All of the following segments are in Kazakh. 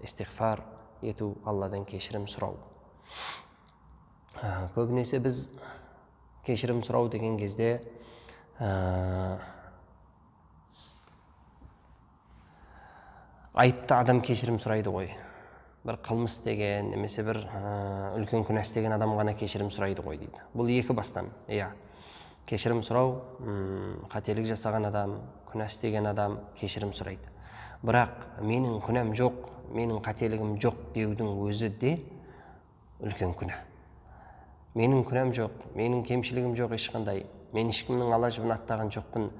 Истиғфар ету, Алладан кешірім сұрау. Көбінесе біз кешірім сұрау деген кезде айыпты адам кешірім сұрайды ғой. Бір қылмыс деген, немесе бір үлкен күнә істеген адам ғана кешірім сұрайды ғой дейді. Бұл екі бастан. Иә. Кешірім сұрау, қателік жасаған адам, күнә істеген адам кешірім сұрайды. Бірақ менің күнәм жоқ, менің қателігім жоқ деудің өзі де үлкен күнә. Менің күнәм жоқ, менің кемшілігім жоқ ешқандай, мен ешкімнің ала жібін аттаған жоқпын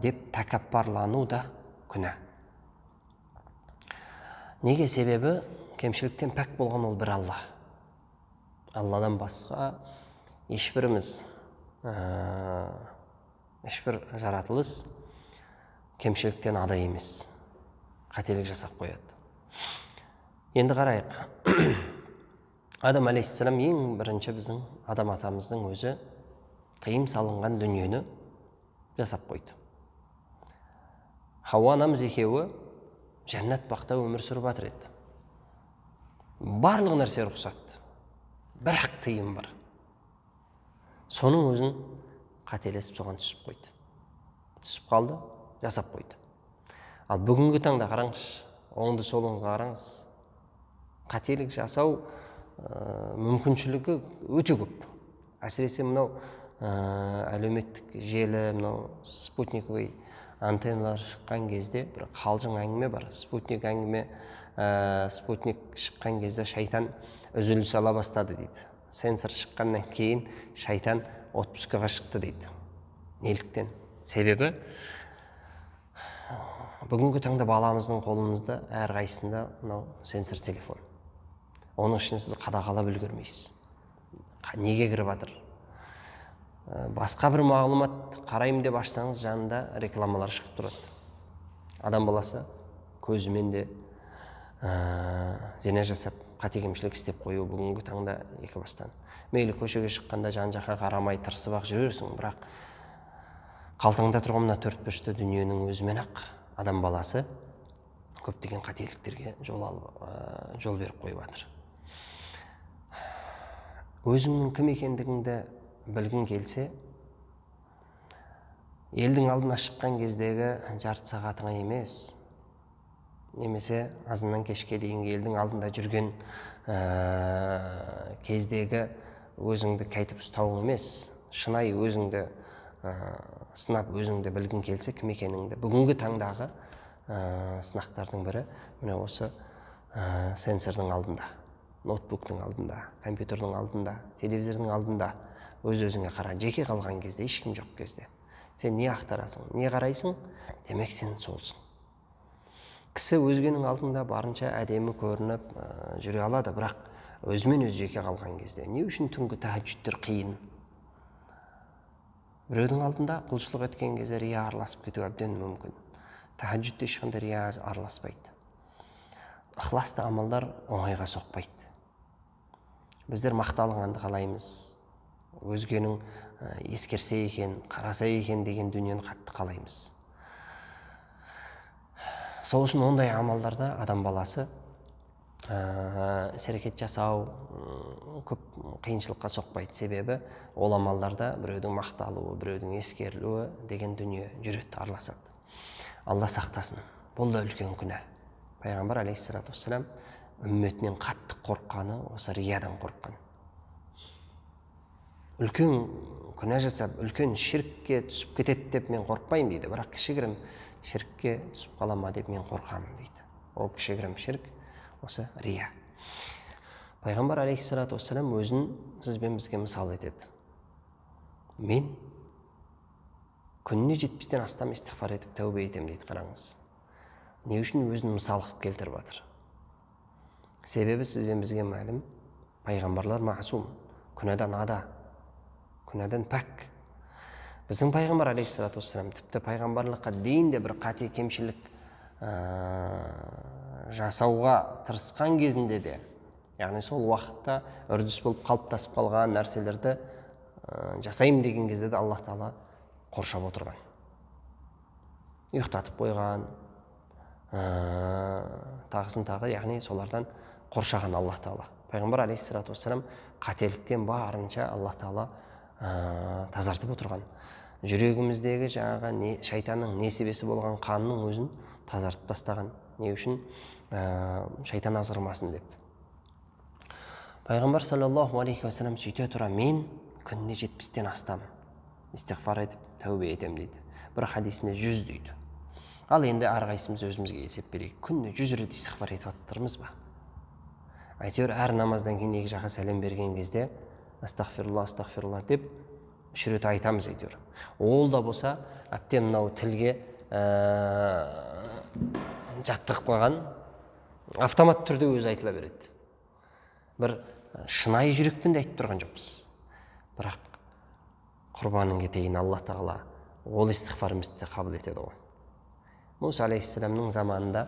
деп тәкаппарлану да күнә. Неге? Себебі кемшіліктен пәк болған ол бір Алла. Алладан басқа ешбіріміз, ешбір жаратылыс кемшіліктен ада емес, қателік жасап қояды. Енді қарайық. Адам алейхиссалам ең бірінші біздің Адам атамыздың өзі тыйым салынған дүниені жасап қойды. Хауа анамыз екеуі жәннат бақта өмір сүріп жатыр еді. Барлық нәрсе рұқсат, бірақ тыйым бар. Соның өзін қателесіп соған түсіп қойды. Түсіп қалды, жасап қойды. Ал бүгінгі таңда қараңызшы, оңды солыңызға қараңыз. Қателік жасау мүмкіншілігі өте көп. Әсіресе мынау әлеуметтік желі, мынау спутниковый антенналар шыққан кезде бір қалжың әңгіме бар. Спутник әңгіме, спутник шыққан кезде шайтан үзіліс ала бастады дейді. Сенсор шыққаннан кейін шайтан отпускаға шықты дейді. Неліктен? Себебі бүгінгі таңда баламыздың қолымызда әрқайсысында мынау сенсор телефон. Оның ішін сіз қадағалап үлгермейсіз. Неге кіріп жатыр? Басқа бір мағлұмат қараймын деп ашсаңыз, жанында рекламалар шығып тұрады. Адам баласы көзімен де зина жасап, қате кемшілік істеп қою бүгінгі таңда екі бастан. Мейлі көшеге шыққанда жан жаққа қарамай тырысып ақ жүрерсің, бірақ қалтаңда тұрған мына төрт бұрышты дүниенің өзімен ақ адам баласы көптеген қателіктерге жол алып, жол беріп қойып жатыр. Өзіңнің кім екендігіңді білгің келсе, елдің алдына шыққан кездегі жарты сағатыңа емес, немесе азаннан кешке дейінгі елдің алдында жүрген кездегі өзіңді қайтып ұстауың емес, шынайы өзіңді сынап өзіңді білгің келсе кім екеніңді. Бүгінгі таңдағы сынақтардың бірі міне осы сенсордың алдында, ноутбуктың алдында, компьютердің алдында, телевизордың алдында өз-өзіңе қара. Жеке қалған кезде, ешкім жоқ кезде сен не ақтарасың, не қарайсың, демек сен солсың. Кісі өзгенің алдында барынша әдемі көрініп жүре алады, бірақ өзімен өзі жеке қалған кезде не үшін түнгі тахаджудтер қиын? Біреудің алдында құлшылық еткен кезде рия араласып кету әбден мүмкін. Тахаджудте ешқандай рия араласпайды. Ықыласты амалдар оңайға соқпайды. Біздер мақталғанды қалаймыз, өзгенің ескерсе екен, қараса екен деген дүниені қатты қалаймыз. Сол үшін ондай амалдарда адам баласы іс-әрекет жасау көп қиыншылыққа соқпайды. Себебі ол амалдарда біреудің мақталуы, біреудің ескерілуі деген дүние жүреді, араласады. Алла сақтасын. Бұл да үлкен күнә. Пайғамбар алейхиссалату уассалам үмметінен қатты қорыққаны осы риядан қорыққан. Үлкен күнә жасап, үлкен ширкке түсіп кетеді деп мен қорықпаймын дейді, бірақ кішігірім ширкке түсіп қала ма деп мен қорқамын дейді. Ол кішігірім ширк осы рия. Пайғамбар алейхиссалату уассалам өзін сізбен бізге мысал етеді. Мен күніне 70-тен астам истиғфар етіп тәубе етемін дейді. Қараңыз. Не үшін өзін мысал қылып келтіріп жатыр? Себебі сізбен бізге мәлім, пайғамбарлар мағсум, күнәдан ада, күнәдан пәк. Біздің пайғамбар алейхиссалату уассалам тіпті пайғамбарлыққа дейін де бір қате кемшілік жасауға тырысқан кезінде де, яғни сол уақытта үрдіс болып қалыптасып қалған нәрселерді жасаймын деген кезде де Аллах тағала қоршап отырған, ұйықтатып қойған, Тағысын тағы, яғни солардан қоршаған Аллах тағала. Пайғамбар алейхиссалату уассалам қателіктен барынша Аллах тағала тазартып отырған. Жүрегіміздегі жаңағы шайтанның несібесі болған қанның өзін тазартып тастаған. Не үшін? Шайтан азғырмасын деп. Пайғамбар саллаллаху алейхи уассалам сөйте тұра, мен күніне 70-тен астам истиғфар етіп тәубе етем дейді. Бір хадисінде 100 дейді. Ал енді әрқайсымыз өзімізге есеп берейік. Күніне 100 рет истиғфар етіп жатырмыз ба? Әйтеуір әр намаздан кейін екі жаққа сәлем берген кезде астағфирулла, астағфирулла деп 3 рет айтамыз әйтеуір. Ол да болса әбден мынау тілге жаттығып қойған, автомат түрде өзі айтыла береді. Бір шынайы жүрекпен де айтып тұрған жоқпыз. Бірақ құрбаның кетейін, Алла тағала ол истиғфарымызды қабыл етеді ғой. Мұса алейхиссаламның заманында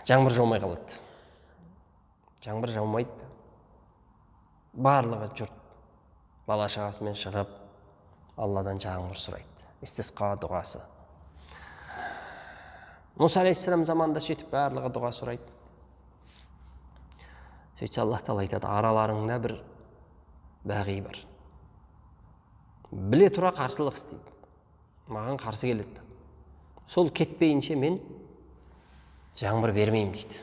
жаңбыр жаумай қалады. Жаңбыр жаумайды. Барлығы жұрт бала шағасымен шығып Алладан жаңбыр сұрайды. Истисқа дұғасы. Мұса алейхиссалам заманында сөйтіп барлығы дұға сұрайды. Сөйтсе Аллах тағала айтады, араларыңда бір бәғи бар. Біле тұра қарсылық істейді. Маған қарсы келеді. Сол кетпейінше мен жаңбыр бермеймін дейді.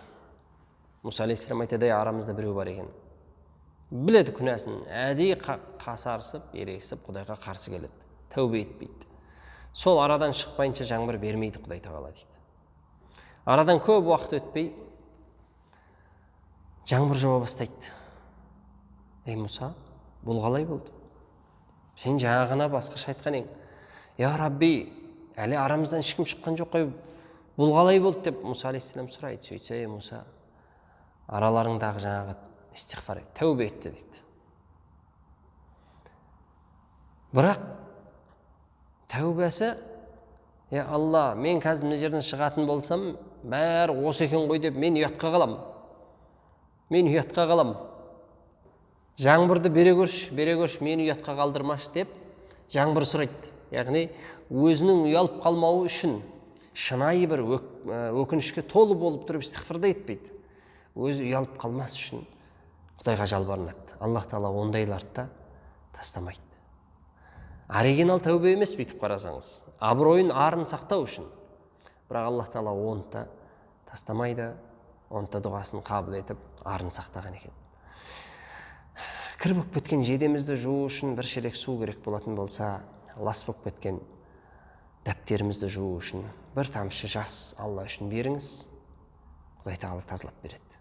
Мұса алейхиссалам айтады, арамызда біреу бар екен. Біледі күнәсін, әдейі қасарысып, ерегісіп Құдайға қарсы келеді. Тәубе етпейді. Сол арадан шықпайынша жаңбыр бермейді Құдай тағала дейді. Арадан көп уақыт өтпей жаңбыр жауа бастайды. Ей Мұса, бұл қалай болды? Сен жаңа ғана басқаша айтқан ең. Я Рабби, әлі арамыздан ешкім шыққан жоқ қой, бұл қалай болды деп Мұса алейхиссалам сұрайды. Сөйтсе, ей Мұса, араларыңдағы жаңағы истиғфар ет, тәубе етті дейді. Бірақ тәубесі, я Алла, мен қазір мына жерден шығатын болсам, бәрі осы екен ғой деп мен ұятқа қалам. Мен ұятқа қалам. Жаңбырды бере көрші, бере көрші, мені ұятқа қалдырмашы деп жаңбыр сұрайды. Яғни өзінің ұялып қалмауы үшін шынайы бір өкінішке толы болып тұрып истиғфар да етпейді. Өзі ұялып қалмас үшін Құдайға жалбарынады. Аллах тағала ондайларды да тастамайды. Оригинал тәубе емес бүйтіп қарасаңыз. Абыройын, арын сақтау үшін. Бірақ Аллах тағала оны да тастамайды, оны да дұғасын қабыл етіп, арын сақтаған екен. Кір болып кеткен жейдемізді жуу үшін бір шелек су керек болатын болса, лас болып кеткен дәптерімізді жуу үшін бір тамшы жас Алла үшін беріңіз, Құдай тағала тазалап береді.